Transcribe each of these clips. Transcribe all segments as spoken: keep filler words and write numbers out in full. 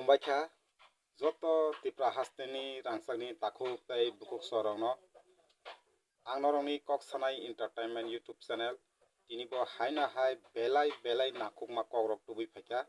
Baikha joto Tripura hasteni rangchakni takhuk tei bukhuk sorokno. Ang norokni Kok Sanai Entertainment YouTube channel. Tini bo haino hai belai belai nakhukma kokrok tubui phaikha.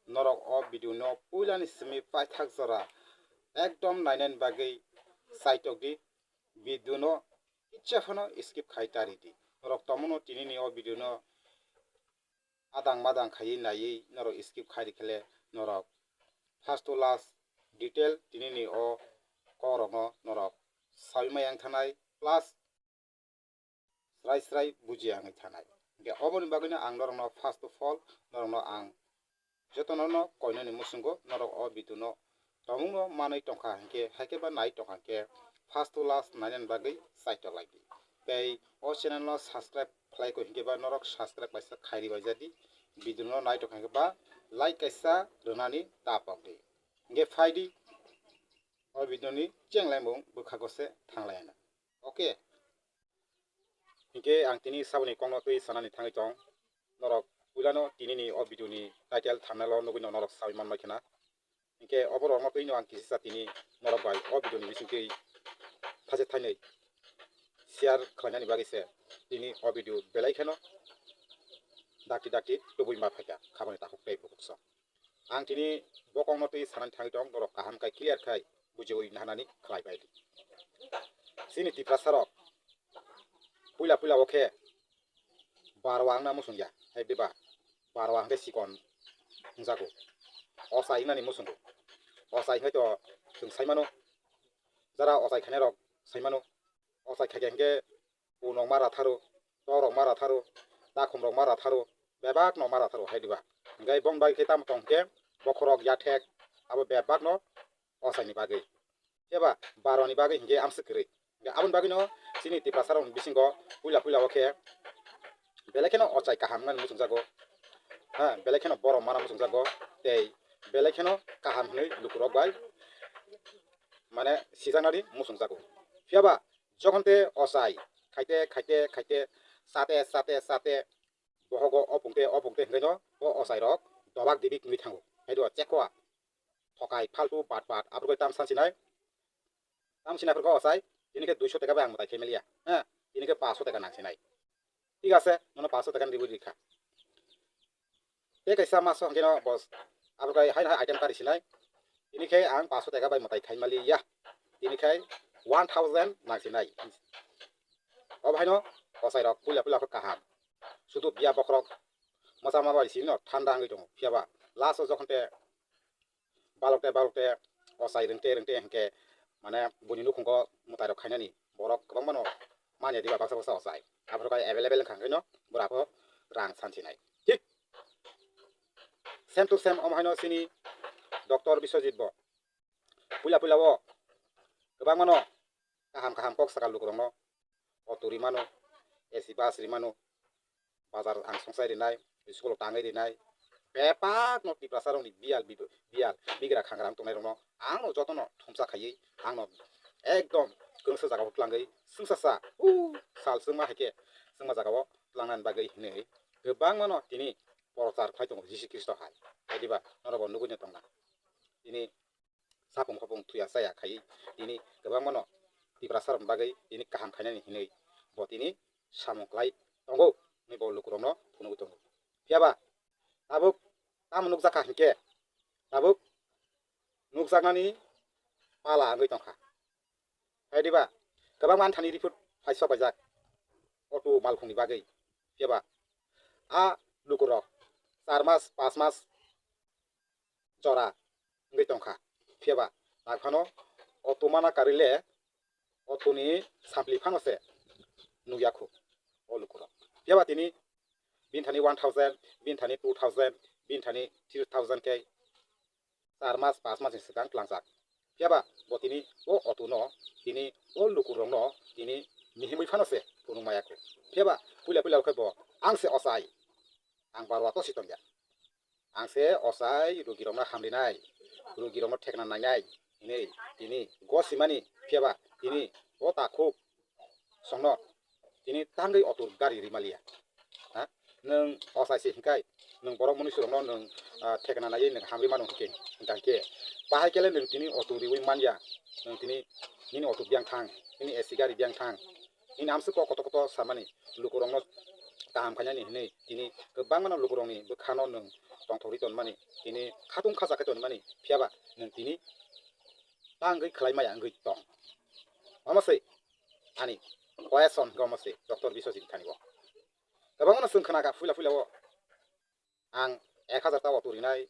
Norok o video no puilani simi paithak jora ekdom nainani bagwi saitok di. Video no kicha phano skip khai ta ridi. Norok tomono tinini o video no adang madang khaiwi naiwi norok skip khai rikhele norok first to last detail tinini o kokrokno norok sawi maya wng thanai plus srai srai bujiya wngwi thanai. Hingke oboni bagwino ang norokno first of all norokno ang jotono no koinani muchungo norok o video no tomungno manwi tongkha hingke haikhe ba nai tongkha hingke first to last nainani bagwi saitok lai di. Tei o channel no subscribe khlai kho hingke ba norok subscribe kaisa khairi bai jadi video no nai tongkha hingke ba like kaisa rwnani ta pok di. Hingke phai di o video ni chenglaimung bwkhago se thanglaina. Okay. Hingke ang tini saboni kokno twi sanani thangwi tong. Norok puilano tinini o video ni title thumbnail o nugwi no norok sawi manmai khna. Hingke oborokno twino ang kisisa tini norok bai o video ni bisingtwi thaise thainwi share khlainani bagwi se tini o video belai kheno dakti dakti tubui ma phaikha khaboni takhuk tei bukhuk song. Ang tini bokongno twi sanani thangwi tong, norok kaham khai clear khai bujiwi nahanani khlai bai di. Chini Tiprasa rok puila puila o khe barwa wngna muchung ya, hai diba? Barwa hwnkhe sikon wngjago. Ochai wngnani muchungo. Ochai hwnkhe to chwng sai mano, jara ochai khainai rok sai mano. Ochai khaikhe hwnkhe u nok ma ratharo, tok rok ma ratharo, takhum rok ma ratharo, bebak no ma ratharo hai diba. Hingke bong bai khe tamo tong khe bokhorok yathek abo bebak no ochai ni bagwi. Eba baro ni bagwi hingke amswk kwrwi. Hingke aboni bagwi no chini Tiprasa rok ni bisingo puila puila o khe belai kheno ochai kaham wngmani muchungjago. Ha, belai kheno borom mana muchungjago tei belai kheno kaham hwnwi lukurok bai mane sijaknani muchungjago. Phiyaba jokhon te ochai khaite khaite khaite sate sate sate bohogo opung te opung te hwnkhe no o ochai rok dobak dibik wngwi thango. Hai do chekwa thokai phaltu bat bat abrogoi tam sansinai. Tam sinai phurkha ochai tini khe duiso teka bai ang mwtai khe meliya. Ha, tini khe paso teka nang sinai. Thik ase, nono paso teka ni ribui rikha. Tei kaisa maso hwnkhe no bo abo kai haino hai item kari sinai. Tini khe ang paso teka bai mwtai khai mali ya. Tini khai one thousand nang sinai. Obo haino ochai rok puila puila khe kaham. Sudu biya bokhorok mosa ma bai sino thanda wngwi tongo. Phiyaba last o jokhon te balok te balok te ochai rwng te rwng te hwnkhe mane buini nukhungo mwtai rok khainani borok kwbangma no manya diba baksa baksa ochai. Aphuru kai available wngkha hwnkhe no bwrapho rang sansinai. Thik same to same omo haino chini Doctor Biswajit bo puila puila o kwbangma no kaham kaham kok saka lukurokno auto rimano, A C bus rimano, bazar ang songsai rinai, school tangwi rinai, bebak no Tiprasa rokni biyal bib-, biyal bigra khangra wng tongnai rokno ang no jotono thumsa khaiwi ang no ekdom kwrwngsa jagao twlangwi swngsa sa, uh, sal swngma hai khe swngma jagao twlangnani bagwi hinwi kwbangma no tini prochar khlai tongo Jisu Khristo hai. Hai diba norok bo nugwi no tongna tini sapung khopung thuya chaya khai tini kwbangma no Tiprasa rok bagwi tini kaham khainani hinwi bo tini samung khlai tongo hinwi bo lukurokno phunugwi tongo. Phiyaba tabuk tamo nukjakha hinkhe tabuk nukjaknani pala wngwi tongkha. Hai diba kwbangma anthani report phai sok paijak auto malkhungni bagwi. Phiyaba a lukurok char mas, pas mas jora wngwi tongkha. Phiyaba tak phano auto mana karile autoni sampli phano se nukya khu o lukurok. Phiyaba tini bini thani one thousand, bini thani two thousand, bini thani three thousand khe char mas, pas mas ni swkang tlangjak. Phiyaba bo tini o auto no, tini o lukurokno tini mihimwi phano se phunuk maya khu. Phiyaba puila puila khe bo ang se ochai, ang barwa tosi tongya. Ang se ochai rugirokno hamrinai, rugirokno thekna nainai hinwi tini gosimani phiyaba tini o takhuk songno tini tangwi auto gari rimaliya. Ha? Nwng ochai se hinkai, nwng borok mwnwi swrwngno nwng, ah, thekna naiwi nwng hamri mano hinkhe, hinta hinkhe bahai kele nwng tini auto riwi manya, nwng tini nini auto biyang thang, nini A C gari biyang thang, nini amswk kok kotor kotor samani lukurokno kaham khainani hinwi tini kwbangmano lukurokni bwkhano nwng tongthokri tonmani, tini khatung khacha khe tonmani, phiyaba nwng tini ta wngwi khlai maya wngwi tong. Omo se ani question hwnkhe omo se Doctor Biswajit thani o. Kwbangmano chwng khna kha puila puila o ang ek hazar ta auto rinai,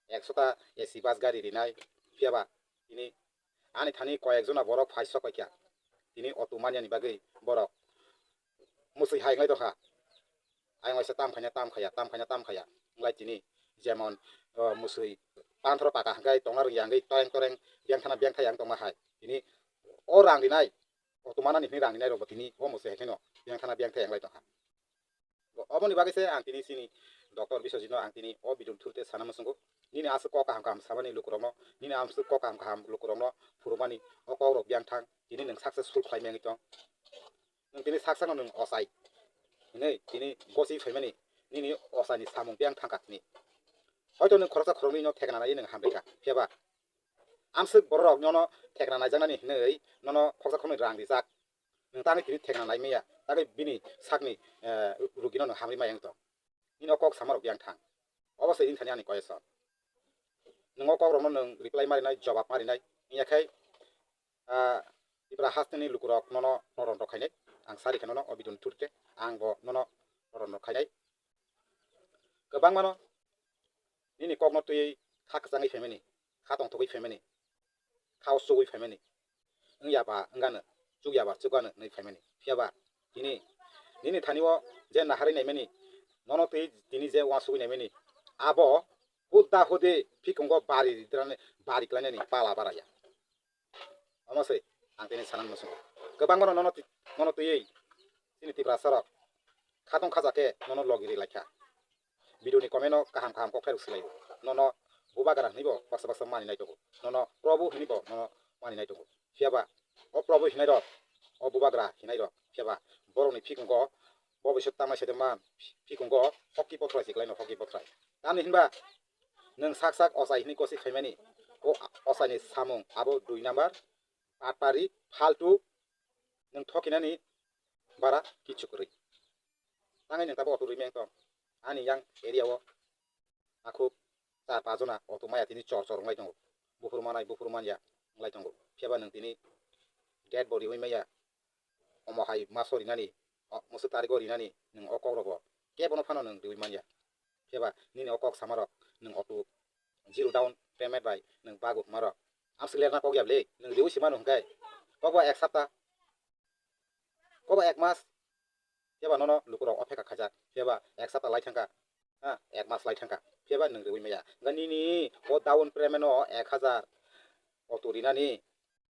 ekso ta A C bus gari rinai, phiyaba tini ani thani koyek jona borok phai sok paikha, tini auto manyani bagwi borok mwswi hai wnglai tongkha. Ayang waisa tam khaina tam khaya, tam khaina tam khaya. Wngkha tini jemon, o, mwswi panthoro paka hwnkhe tongna rwngya wngwi toreng toreng biyang thana biyang thaya wng tongma hai. Tini o rang rinai, o tongmanani hwnwi rang rinai rokbo tini o mwswi hai kheno biyang thana biyang thaya wngwi tongkha. Bo-, oboni bagwi se ang tini chini Doctor Biswajitno ang tini o video thurte sana muchungo. Nini aswk kok kaham kaham samani lukurokno, nini aswk kok kaham kaham lukurokno phurumani o kokrok biyang thang, tini nwng successful khlai mengwi tong. Nwng tini sak sakno nwng ochai hinwi tini gosi phaimani nini ochaini samung biyang thangkha tini. Hoito nwng khoroksa khoroknwino thekna naiwi nwng hamrikha, phiyaba amswk bororok nono thekna naijaknani hinwi nono khoroksa khoroknwi rang rijak. Nwng tangwi tini thekna nai maya, tangwi bini sakni, eh, rugino nwng hamri maya wng tong. Nini o kok samarok biyang thang. Obo se wng thani ani question. Nwng o kokrokno nwng reply ma rinai, jobab ma rinai. Wngya khe, ah, Tipra hasteni lukurok nono noron rok khainai. Ang sari khe nono o video ni thurte ang bo nono noron rok khainai. Kwbangmano nini kokno twiwi kha kwchangwi phaimani, kha tongthokwi phaimani, kha o chugwi phaimani, wngya ba wngano, chukya ba chukano hinwi phaimani. Phiyaba tini nini thani o je naharwi naimani, nono twi tini je uansugwi naimani, abo hudda hudi phikungo bari ridrani, bari klainani pala baraya. Omo se ang tini sana muchungo. Kwbangmano nono twi-, nono twiwi chini Tiprasarok khatong khaja khe nono logi ri laikha. Video ni comment o kaham kaham kok khe rwswk laio. Nono bubagra hinwi bo baksa baksa mani nai tongo. Nono Probu hinwi bo nono mani nai tongo. Phiyaba o Probu hinai rok, o bubagra hinai rok, phiyaba borokni phikungo bo biso tangnai saitok man, phikungo hoki bothrai se klaino, hoki bothrai. Tamni hinba nwng sak sak ochai hinwi gosi phaimani, o ochaini samung abo dui number, patpari, phaltu, nwng thokinani bara kichu kwrwi. Tangwi nwng tabuk auto rimeng tong. Ani yang area o akhuk char pach jona auto maya tini chor chor wnglai tongo. Buphuru manai, buphuru manya wnglai tongo. Phiyaba nwng tini dead body wi maya, omo hai maso rinani, o, mwswk tarigo rinani, nwng o kokrogo kebono phano nwng riwi manya. Phiyaba nini o kok samarok nwng auto zero down payment bai nwng bago hwnmarok. Amswk lerna kok ya bwle, nwng riwi se mano hwnkhe kokba ek sapta, kokba ek mas, phiyaba nono lukurok opheka khaijak, phiyaba ek sapta lai thangkha, ha, ek mas lai thangkha, phiyaba nwng riwi maya. Hwnkhe nini o down payment o ek hazar auto rinani,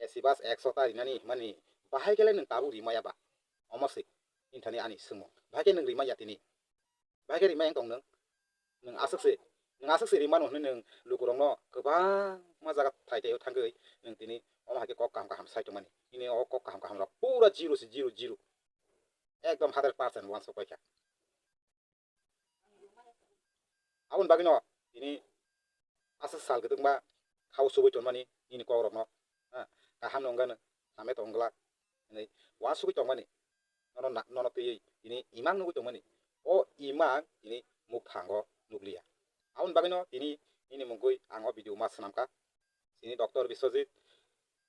A C bus ekso ta rinani hwnmani, bahai khe le nwng tabuk rimaya ba? Omo se wng thani ani swngmung. Bahai khe nwng rimaya tini? Bahai khe rimaya wng tong nwng? Nwng aswk se, nwng aswk se rimano hwnwi nwng lukurokno kwbangma jaga thai thaio thangwi nwng tini omo hai khe kok kaham kaham sai tongmani. Nini o kok kaham kaham rok pura zero se, zero, zero. Ekdom hundred percent wansuk paikha. Aboni bagwino tini aswk sal kwdwkma khao chubui tongmani nini kokrokno, ha, kaham no wngano, hamya tong glak hinwi uansugui tongmani, nono na-, nono twiwi tini imang nugui tongmani, o imang tini mukthango nukliya. Aboni bagwino tini nini mungwi ang o video ma swnamkha. Chini Doctor Biswajit,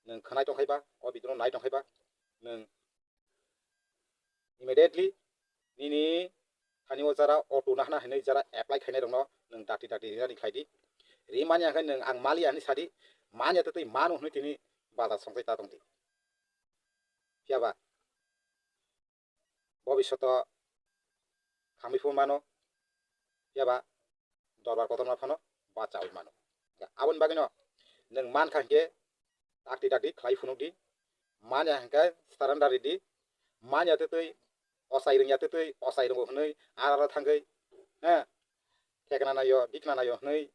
nwng khwnai tongkhaiba, o video no nai tongkhaiba, nwng immediately nini thani o jara auto nahna hinwi jara apply khainai rokno nwng dakti dakti rinani khlai di. Rimani hwnkhe nwng ang maliya hinwi sadi, manya twtwi mano hinwi tini bazar songchai ta tongdi. Phiyaba bobishoto khamwi phuru mano, phiyaba dorbar kotorma phano bachaui mano. Aboni bagwino nwng mankha hinkhe dakti dakti khlai phunukdi, manya hinkhe surrender ridi, manya twtwi, ochai rwngya twtwi ochai rwngo hwnwi araro thangwi, ha, thekna naio, dikna naio hwnwi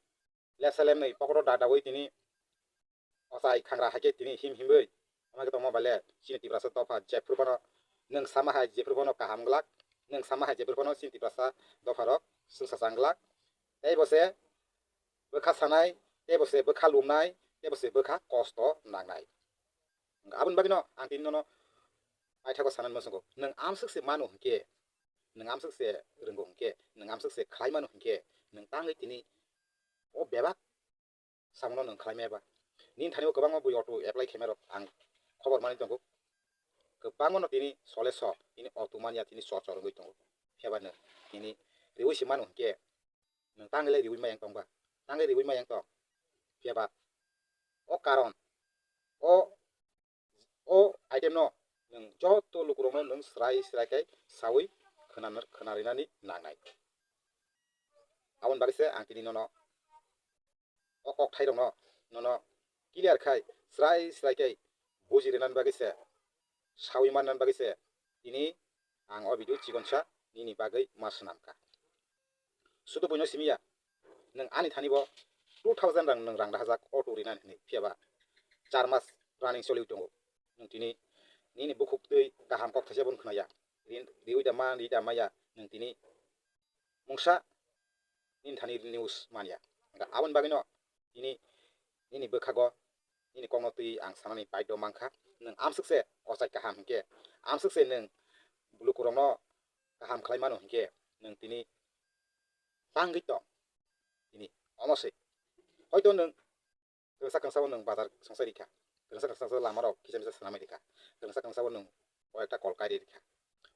lepsa lepnwi pokoro dadaui tini ochai khangra hai khe tini him himwi ama khe tongma bai le chini Tiprasa dopha jephru bono nwng sama hai jephru bono kaham glak. Nwng sama hai je bwrwi phano chini Tiprasa dopharok swngsa changlak. Tei bo se bwkha sanai, tei bo se bwkha lumnai, tei bo se bwkha kosto nangnai. Aboni bagwino ang tini nono paithago sanani muchungo. Nwng amswk se mano hinkhe, nwng amswk se rwngo hinkhe, nwng amswk se khlai mano hinkhe, nwng tangwi tini o bebak samungo nwng khlai maya ba. Nini thani o kwbangma bui auto apply khaima rok ang khobor manwi tongo. Kwbangma no tini sole so, tini auto manya tini chor chor wngwi tongo. Phiya ba nwng tini riwi se mano hinkhe nwng tangwi le riwi mayang tong ba. Tangwi riwi mayang tong. Phiya ba o karon, o, o item no nwng joto lukurokno nwng srai srai khe sawi khwna-, khwnarinani nangnai. Aboni bagwi se ang tini nono o kokthairokno nono clear khai srai srai khe buji rwnani bagwi se, sawi mannani bagwi se tini ang o video chikonsa nini bagwi ma swnam kha. Sudu buino simi ya, nwng ani thani bo two thousand rang nwng rang dahajak auto rinani hinwi, phiya ba char mas running choliwi tongo. Nwng tini nini bukhuk twi kaham kok thaisa bono khwnaya. Rin-, riwi da ma, ri da maya, nwng tini mungsa nini thani news manya. Hwnkhe aboni bagwino tini nini bwkhago nini kokno twi ang sanani baidho mankha. Nwng amswk se ochai kaham hinkhe, amswk se nwng lukurokno kaham khlai mano hinkhe, nwng tini tangwi tong. Tini omo se. Hoito nwng kwrwngsa kwrwngsa o nwng bazar songchai rikha, kwrwngsa kwrwngsa o lama rok kisa misa swnamwi rikha, kwrwngsa kwrwngsa o nwng o ekta kol kairi rikha.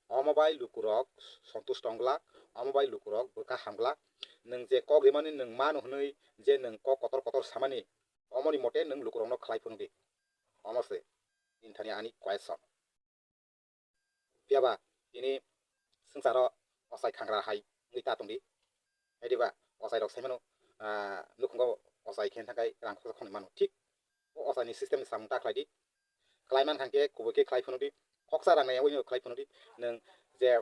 Omo bai lukurok sontush tong glak, omo bai lukurok bwkha ham glak. Nwng je kok rimani nwng mano hwnwi je nwng kok kotor kotor samani, omoni mote nwng lukurokno khlai phunukdi. Omo se nini thani ani question. Phiya ba tini swngcharo ochai khangra hai wngwi ta tongdi. Hai diba ochai rok sai mano, ah, nukhungo ochai khe thangkhai rang khoksa khonwi mano. Thik o ochai ni system ni samung ta khlai di. Khlai man khan khe kubui khe khlai phunukdi. Khoksa rang nai wngwi khlai phunukdi. Nwng je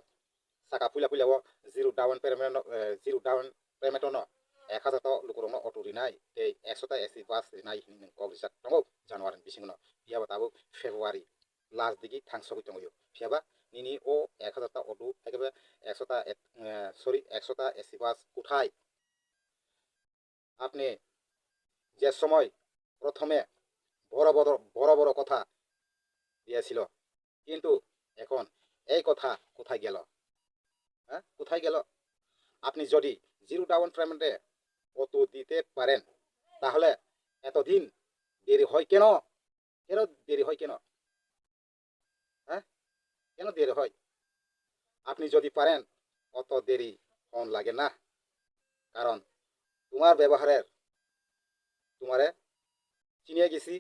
saka puila puila o zero down payment no, eh, zero down payment no ek hazar to lukurokno auto rinai tei ekso ta S C bus rinai hinwi nwng kok rijak tongo January ni bisingo no. Phiya ba tabuk February last digi thang sogwi tongo. Phiya ba nini o ek hazar ta auto, hai khe ba ekso ta, eh, sorry, ekso ta S C bus kuthai? আপনি যে সময় প্রথমে বড় বড়, বড় বড় কথা দিয়েছিল, কিন্তু এখন এই কথা কোথায় গেল? হ্যাঁ, কোথায় গেল? আপনি যদি জিরো ডাউন পেমেন্টে অটো দিতে পারেন, তাহলে এতদিন দেরি হয় কেন? কেন দেরি হয় কেন? হ্যাঁ, কেন দেরি হয়? আপনি যদি পারেন, অত দেরি হন লাগে না, কারণ তোমার ব্যবহারের, তোমারে চিনিয়ে গেছি,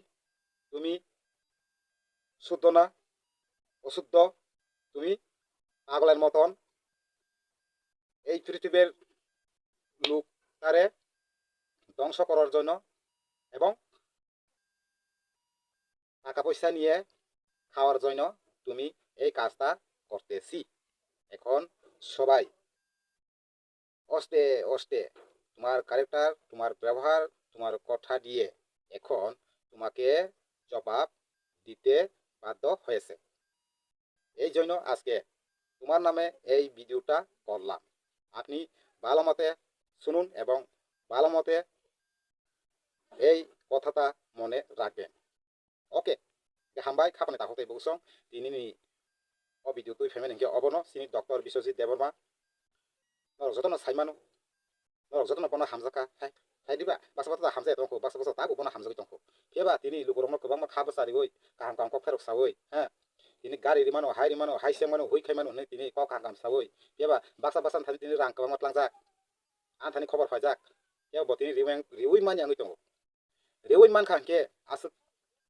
তুমি শুদ্ধ না, অশুদ্ধ, তুমি পাগলের মতন এই পৃথিবীর লোক তারে ধ্বংস করার জন্য এবং টাকা পয়সা নিয়ে খাওয়ার জন্য তুমি এই কাজটা করতেছি। এখন সবাই আস্তে আস্তে তোমার ক্যারেক্টার, তোমার ব্যবহার, তোমার কথা দিয়ে এখন তোমাকে জবাব দিতে বাধ্য হয়েছে। এই জন্য আজকে তোমার নামে এই ভিডিওটা করলাম। আপনি ভালো মতে শুনুন এবং ভালো মতে এই কথাটা মনে রাখবেন। Oke, hambai khapani takhuk tei buksong, tini ni o video twi phaimani hinkhe obono chini Doctor Biswajit Debbarma. Norok jotono sai mano. Norok jotono bono hamjakha. Hai, hai diba? Baksa baksa hamjak tongkho, baksa baksa tabuk bono hamjagwi tongkho. Phiya ba tini lukurokno kwbangma kha bwchariwi, kaham kaham kok pherok sawi, ha? Tini gari rimano, hai rimano, hai sengmano, hui khaimano hwnwi tini kok kaham kaham sawi. Phiya ba baksa baksa thani tini rang kwbangma tlangjak. Ang thani khobor phaijak. Phiya bo tini riwi, riwi manya wngwi tongo. Riwi mankha hinkhe aswk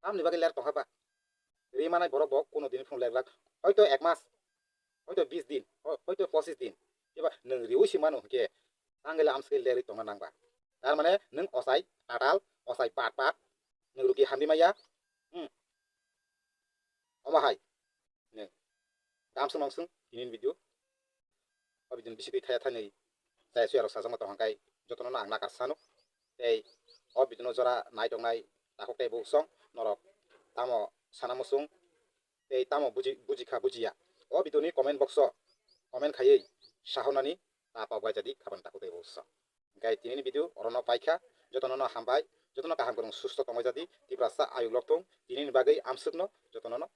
tamni bagwi ler tongkha ba? Ri manai borok bo kuno dini phunu ler glak. Hoito ek mas, hoito bis din, ho-, hoito pochis din. Phiya ba nwng riwi si mano hinkhe tangwi le amswk lerwi tongna nang ba. Tar mane nwng ochai tatal, ochai pat pat, nwng ruki hamdi maya. Hmm. Omo hai. Nwng. Tamo swng nang swng, tini ni video. O video ni bisingtwi thaya thanwi chaya suya rok sajagma tong hwnkhe jotono no ang nakar sano. Tei o video no jora nai tongnai takhuk tei buksong norok tamo sana muchung tei tamo buji, buji kha bujiya. O video ni comment box o comment khaiwi sahornani ta pok bai jadi khaban takhuk tei bo sa. Hingkhe tinini video orono paikha, jotono no hambai, jotono kaham kwrwng susto tongwi jadi, Tiprasa ayuk lok thung, tinini bagwi amsukno jotono no